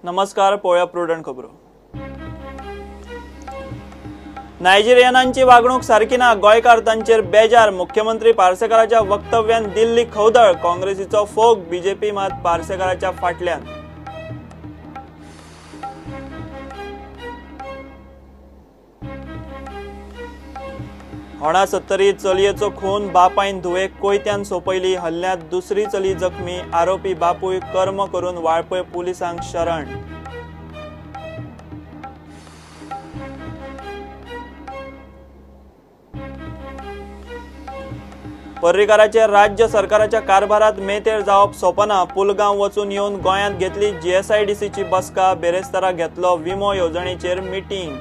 नमस्कार, पळोवया प्रुडंट खबरो. नायजेरियनांची वागणूक सारकी ना, गोंयकार तांचेर बेजार. मुख्यमंत्री पार्सेकाराच्या वक्तव्यान दिल्ली खवदळ. काँग्रेसीचो फोग, बीजेपी मात पार्सेकाराच्या फाटल्यान. होणा सत्तरी चलयेचो खून, बापायन धुवेक कोयत्यान सोंपयली. हल्ल्यांत दुसरी चली जखमी, आरोपी बापूय कर्म करून वाळपय पुलिसांक शरण. पर्रीकाराचे राज्य सरकाराच्या कारभारात मेतेर जावप सोंपना. पुलगांव वचून येवन गोंयांत घेतली जीएसआयडीसीची बसका. बेरेस्तारा घेतलो विमो येवजणेचेर मिटींग.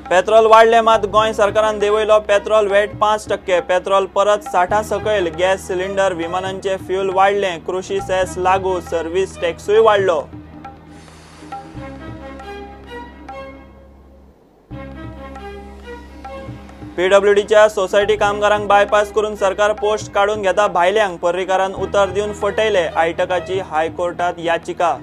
पेट्रोल वाडले मात गोंय सरकारान देंवयलो पेट्रोल वेट 5%. पेट्रोल परत 60 सकयल. गॅस सिलिंडर, विमानांचे फ्यूल वाडले. कृषी सेस लागू, सर्व्हिस टॅक्सूय वाडलो. पीडब्ल्यूडीच्या सोसायटी कामगारांक बायपास करून सरकार पोस्ट काडून घेता भायल्यांक. पर्रीकारान उतर दिवन फटयले. आयटकाची हायकोर्टात याचिका.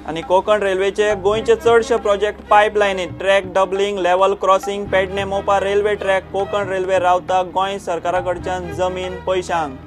आनी कोकण रेल्वेचे गोंयचे चडशे project पायपलायनीत. Track doubling, level crossing, Pedne Mopa railway track. Konkan railway रावता गोंय सरकारा कडच्यान जमीन पयशांक.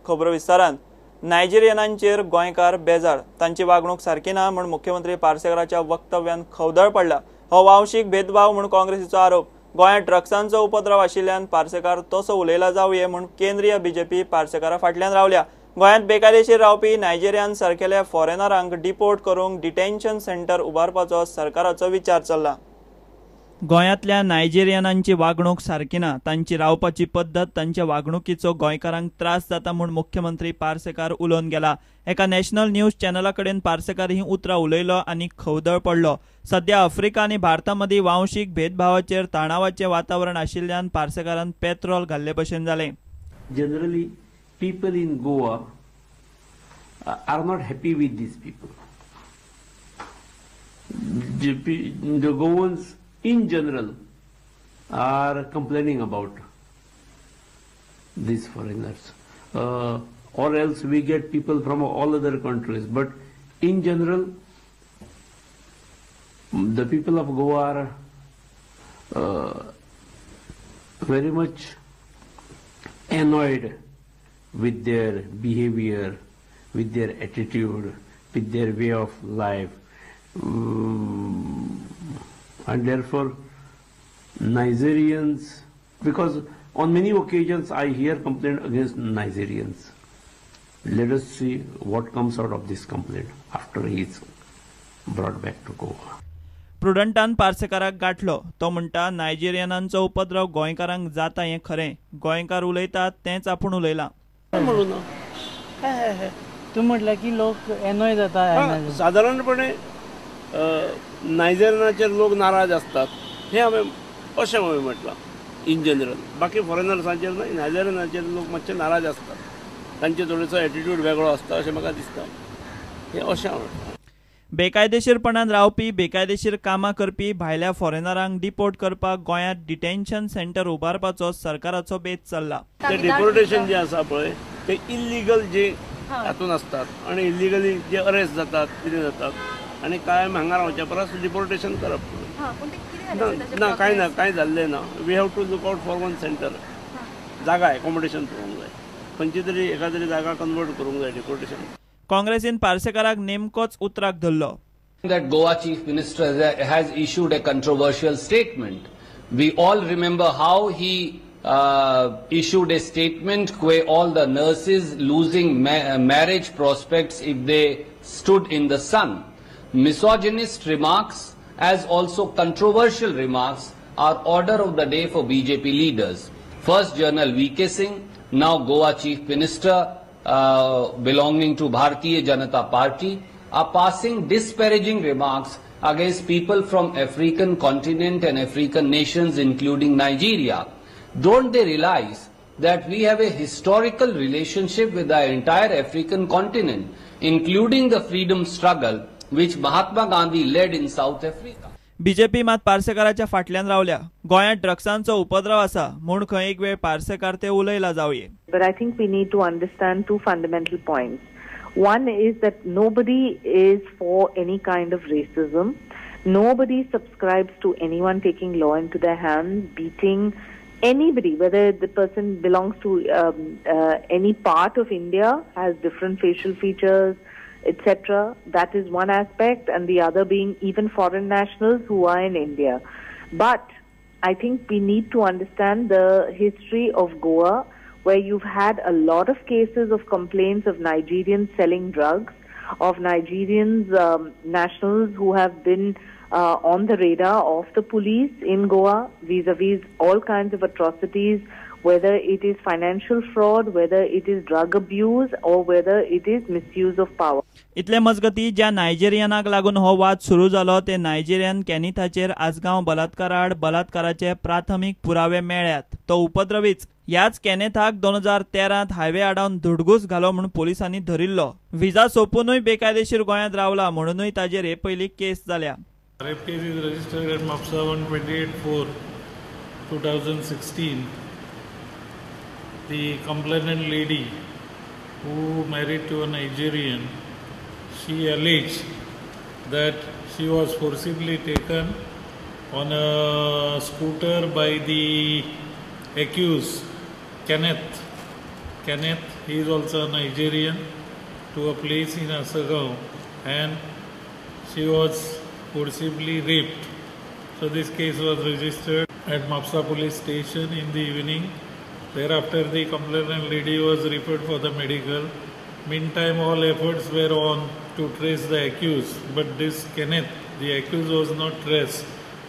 खबरो विस्तारान. नायजेरियनांचेर गोंयकार बेजार. तांची वागणूक सारकी ना म्हूण मुख्यमंत्री पार्सेकाराच्या वक्तव्यान खवदळ पडला. हो वांशिक भेदभाव म्हूण काँग्रेसीचो आरोप. गोंयांत ड्रग्सांचो उपद्रव आशिल्ल्यान पार्सेकार तसो उलयला जावये म्हूण केंद्रीय बीजेपी पार्सेकारा फाटल्यान रावल्या. गोंयांत बेकायदेशीर रावपी नायजेरियन सारकेल्या फॉरेनरांक डिपोर्ट करूंक डिटेन्शन सेंटर उबारपाचो सरकाराचो विचार चल्ला. गोंयांतल्या नायजेरियनांची वागणूक सारकी ना, तांची रावपाची पद्दत, तांच्या वागणुकीचो गोंयकारांक त्रास जाता म्हूण मुख्यमंत्री पार्सेकार उलोवन गेला. एका नॅशनल न्यूज चॅनला कडेन पार्सेकार ही उतरां उलयलो आनी खवदळ पडलो. सध्या आफ्रिका आनी भारता मदीं वांशिक भेदभावाचेर ताणावाचें वातावरण आशिल्ल्यान पार्सेकारान पेट्रोल घाल्ले भशेन जालें. Generally people in Goa are not happy with these people. The Goans in general are complaining about these foreigners, or else we get people from all other countries, but in general the people of Goa are very much annoyed with their behavior, with their attitude, with their way of life. And therefore Nigerians, because on many occasions I hear complaint against Nigerians. Let us see what comes out of this complaint after he is brought back to Goa. प्रुडंटान पार्सेकाराक गाठलो. तो म्हणटा नायजेरियनांचो उपद्रव गोंयकारांक जाता हें खरें, गोंयकार उलयतात तेंच आपूण उलयलां. तूं म्हटल्यार की लोक एनॉय जाता. सादारणपणे नायजेरियनाचेर लोक नाराज आसतात हें हांवें अशें हांवें म्हटलां इन जनरल. बाकी फॉरेनर्सांचेर न्हय, नायजेरियनाचेर लोक मातशे नाराज आसतात, तांचे थोडेसो एटिट्यूड वेगळो आसता अशें म्हाका दिसता. हें अशें हांव म्हटलां. बेकायदेशीरपणान रावपी, बेकायदेशीर कामां करपी भायल्या फॉरेनरांक डिपोर्ट करपाक गोंयांत डिटेन्शन सेंटर उबारपाचो सरकाराचो बेत चल्ला. ते डिपोर्टेशन जें आसा पळय ते इल्लिगल जे हातून आसतात आनी इल्लिगली जे अरेस्ट जातात कितें जातात आनी कायम हांगा रावच्या परस डिपोर्टेशन करप ना. कांय ना, कांय जाल्लें ना. We have to look out for one centre. जागा एकोमोडेशन करूंक जाय, खंयची तरी एका तरी जागा कन्वर्ट करूंक जाय डिपोर्टेशन. काँग्रेसीन पार्सेकाराक नेमकोच उतराक धरलो. That Goa Chief Minister has issued a controversial statement. We all remember how he issued a statement where all the nurses losing marriage prospects if they stood in the sun. Misogynist remarks as also controversial remarks are order of the day for BJP leaders. First General V.K. Singh, now Goa Chief Minister belonging to Bharatiya Janata Party, are passing disparaging remarks against people from African continent and African nations including Nigeria. Don't they realize that we have a historical relationship with the entire African continent, including the freedom struggle which Mahatma Gandhi led in South Africa? BJP मात पार्सेकाराच्या फाटल्यान रावल्या. गोंयांत ड्रग्सांचो उपद्रव आसा म्हूण खंय एक वेळ पार्सेकार ते उलयला जावये. But I think we need to understand two fundamental points. One is that nobody is for any kind of racism. Nobody subscribes to anyone taking law into their hands, beating anybody, whether the person belongs to any part of India, has different facial features, etc. That is one aspect, and the other being even foreign nationals who are in India. But I think we need to understand the history of Goa, where you've had a lot of cases of complaints of Nigerians selling drugs, of Nigerians nationals who have been on the radar of the police in Goa vis-a-vis all kinds of atrocities, whether it is financial fraud, whether it is drug abuse, or whether it is misuse of power. इतले मजगती ज्या नायजेरियनाक लागून हो वाद सुरू जालो ते Nigerian कॅनिथाचेर Ajgaon बलात्काराआड बलात्काराचे प्राथमीक पुरावे मेळ्ळ्यात. तो उपद्रवीच. ह्याच कॅनेथाक 2013 हायवे आडावन धुडगूस घालो म्हूण पोलिसांनी धरिल्लो. व्हिसा सोंपुनूय बेकायदेशीर गोंयांत रावला म्हणूनय ताजेर हे पयलीं केस जाल्या. Rape case is registered at Mapsa on 28/4/2016. The complainant lady who married to a Nigerian, she alleged that she was forcibly taken on a scooter by the accused Kenneth. Kenneth, he is also a Nigerian, to a place in Assagao, and she was forcibly raped. So this case was registered at Mapsa police station in the evening. Thereafter, the complainant lady was referred for the medical. Meantime, all efforts were on to trace the accused, but this Kenneth, the accused, was not traced,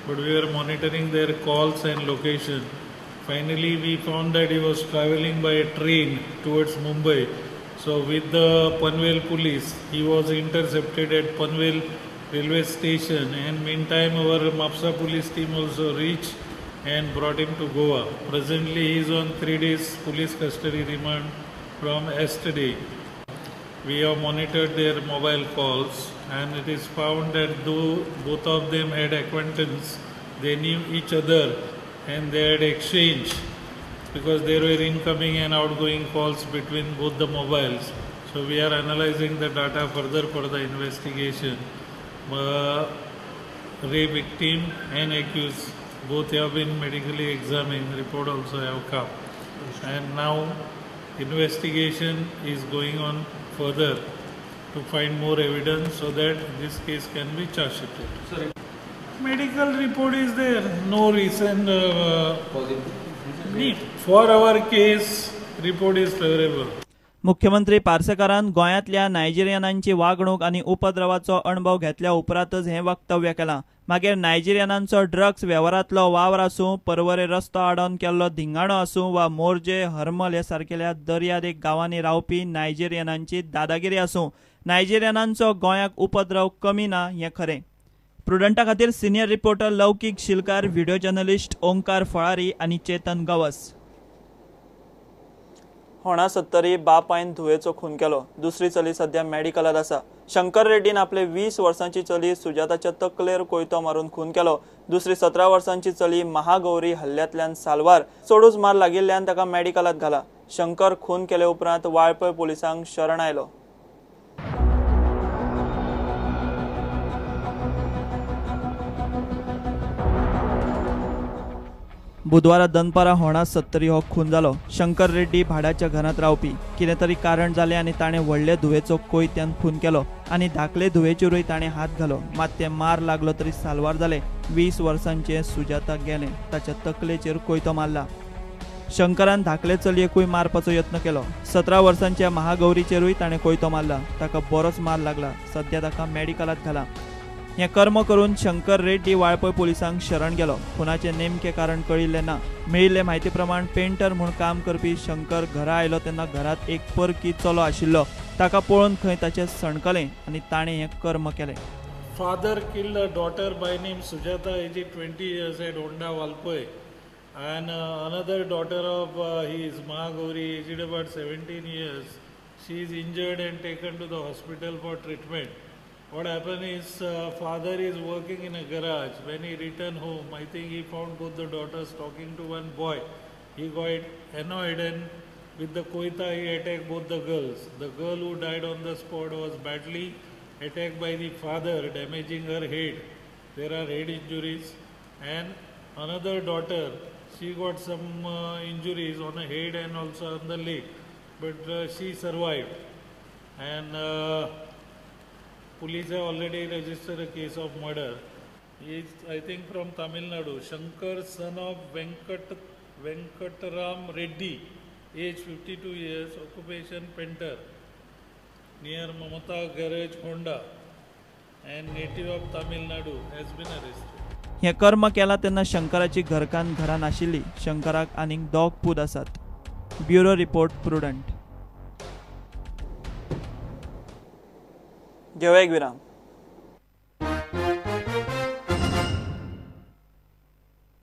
but we were monitoring their calls and location. Finally, we found that he was traveling by a train towards Mumbai. So with the Panvel police, he was intercepted at Panvel railway station, and meantime our Mapsa police team also reached and brought him to Goa. Presently he is on 3 days police custody remand from yesterday. We have monitored their mobile calls, and it is found that though both of them had acquaintance, they knew each other and they had exchanged, because there were incoming and outgoing calls between both the mobiles. So we are analyzing the data further for the investigation. Rape victim and accused both have been medically examined, report also have come. And now investigation is going on further to find more evidence so that this case can be charge sheeted. Sorry. Medical report is there, no recent for our case report is favorable. मुख्यमंत्री पार्सेकारान गोंयांतल्या नायजेरियनांची वागणूक आनी उपद्रवाचो अणभव घेतल्या उपरांतच हें वक्तव्य केलां. मागीर नायजेरियनांचो ड्रग्स वेव्हारांतलो वावर आसूं, परवरे रस्तो आडावन केल्लो धिंगाणो आसूं वा मोरजे, हरमल ह्या सारकेल्या दर्यादेग गांवांनी रावपी नायजेरियनांची दादागिरी आसूं, नायजेरियनांचो गोंयाक उपद्रव कमी ना हें खरें. प्रुडंटा खातीर senior reporter Laukik Shilkar, video journalist Omkar Falari आनी चेतन गवस. होणा सत्तरी बापायन धुवेचो खून केलो. दुसरी चली सध्या मेडिकलात आसा. शंकर रेड्डीन आपले 20 वर्सांची चली सुजाताच्या तकलेर कोयतो मारून खून केलो. दुसरी 17 वर्सांची चली महागौरी हल्ल्यांतल्यान साल्वार. चडूच मार लागिल्ल्यान ताका मेडिकलात घाला. शंकर खून केले उपरांत वाळपय पोलिसांक शरण आयलो. बुधवारा दनपारा होणा सत्तरी हो खून जालो. शंकर रेड्डी भाड्याच्या घरांत रावपी. कितें तरी कारण जालें आनी ताणें व्हडले धुवेचो कोयत्यान खून केलो आनी धाकले धुवेचेरूय ताणें हात घालो. मात ते मार लागलो तरी साल्वार जालें. 20 वर्सांचें सुजाता गेलें. ताच्या तकलेचेर कोयतो मारला. शंकरान धाकले चलयेकूय मारपाचो यत्न केलो. 17 वर्सांच्या महागौरीचेरूय ताणें कोयतो मारला. ताका बरोच मार लागला. सध्या ताका मेडिकलात घाला. हें कर्म करून शंकर रेड्डी वाळपय पोलिसांक शरण गेलो. खुनाचें नेमकें कारण कळिल्लें ना. मेळिल्ले म्हायती प्रमाण पेंटर म्हूण काम करपी शंकर घरा आयलो तेन्ना घरांत एक परकी चलो आशिल्लो. ताका पळोवन खंय ताचें सणकलें आनी ताणें हें कर्म केलें. Father killed a daughter by name Sujata, age 20 years at Honda Valpoi. And another daughter of his, Mahagauri, aged about 17 years, she is injured and taken to the hospital for treatment. What happened is, father is working in a garage. When he returned home, I think he found both the daughters talking to one boy. He got annoyed and with the koita he attacked both the girls. The girl who died on the spot was badly attacked by the father, damaging her head. There are head injuries. And another daughter, she got some injuries on her head and also on the leg, but she survived. And police have already registered a case of murder. He is, I think, from Tamil Nadu. Shankar, son of Venkatram Reddy, age 52 years, occupation painter, near Mamata Garage, Honda, and native of Tamil Nadu, has been arrested. हें कर्म केलां तेन्ना शंकराची घरकान्न घरान आशिल्ली. शंकराक आनीक दोग पूत आसात. Bureau report, Prudent. घेवया एक विराम.